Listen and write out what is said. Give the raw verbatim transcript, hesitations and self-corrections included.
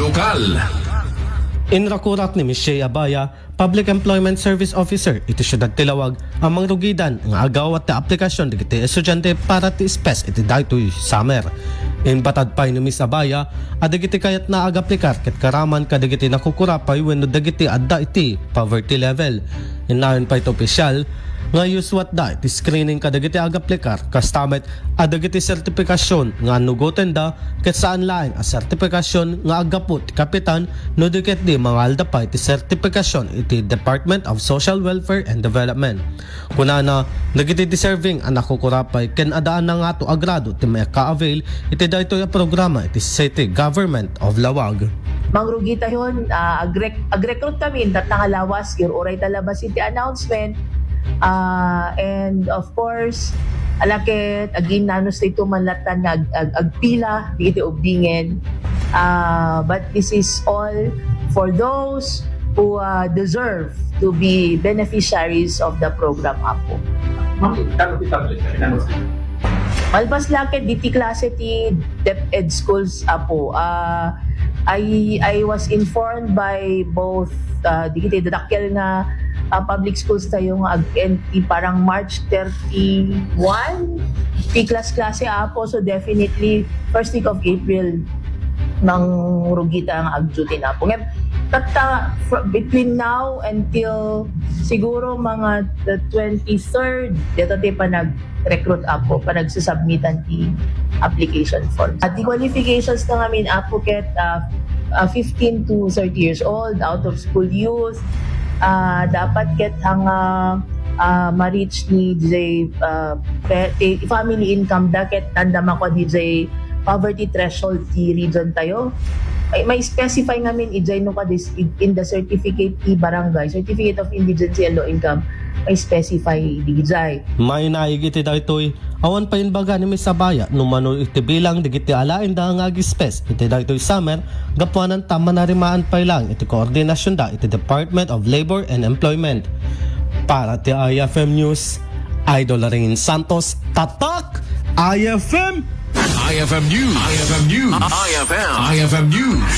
Lokal. Inrakurak ni Michelle Abaya, Public Employment Service Officer iti Siudad ti Laoag, a mangrugidan nga agawat ti aplikasyon dagiti estudiante para ti SPES iti daytoy summer. Imbatad pay ni Miss Abaya a dagiti kayatna agaplikar ket karaman kadagiti nakukurapay wenno dagiti adda iti poverty level. Innayon pay ti opisyal nga isuatda iti screening kadagiti agaplikar, kasta met a dagiti sertifikasyon nga annugotenda ket saan laeng a sertifikasyon nga aggapu ti kapitan no di ket di mangalda pay ti sertifikasyon iti Department of Social Welfare and Development. Kunana, dagiti deserving a nakukurapay ken adda a nangato a grado ti maka-avail iti daytoy a programa iti City Government of Laoag. Mangrugitayon, ah, agrek-, agrecruit kami, inta nga lawas, ir-uray ta labas iti announcement. Ah, and of course, alaket, aginnanus daytoy man latta nga ag-, ag-, agpila, di iti ubdingen. Ah, but this is all for those who, ah, deserve to be beneficiaries of the program, Apo. Ma'am, kano ti subject? Kano ti Malpas laket diti klase ti DepEd schools, Apo. Ah, I, I was informed by both, ah, dagiti dadakkel nga, ah, public schools tayo nga ag-end ti parang March thirty-one ti klas-klase, Apo. So definitely, first week of April, mangrugita nga ag-duty na, Apo. Ngem, tatta, fr-, between now until siguro mga the twenty-third, deta ti panag-recruit, Apo, panagsusubmitan ti application forms. At the qualifications na ngamin, Apo, ket, ah, ah, fifteen to thirty years old, out of school youth, ah, dapat ket ang, ah, ah, ma-reach ni J, ah, pe-, ti family income da ket tanda makuha ni J poverty threshold ti region tayo. Ay, may specify ngamin ijay no kadis in the certificate ti barangay, certificate of indigency and low income, may specify di ijay. Mainaig iti daytoy, awan pay imbaga ni Miss Abaya no mano iti bilang dagiti alaenda nga ag-SPES iti daytoy summer, gapuanan ta manarimaan pay lang iti koordinasyonda iti Department of Labor and Employment. Para ti I F M News, Idol Ringin Santos, Tatak I F M. I F M News. I F M News. I F M. I F M News.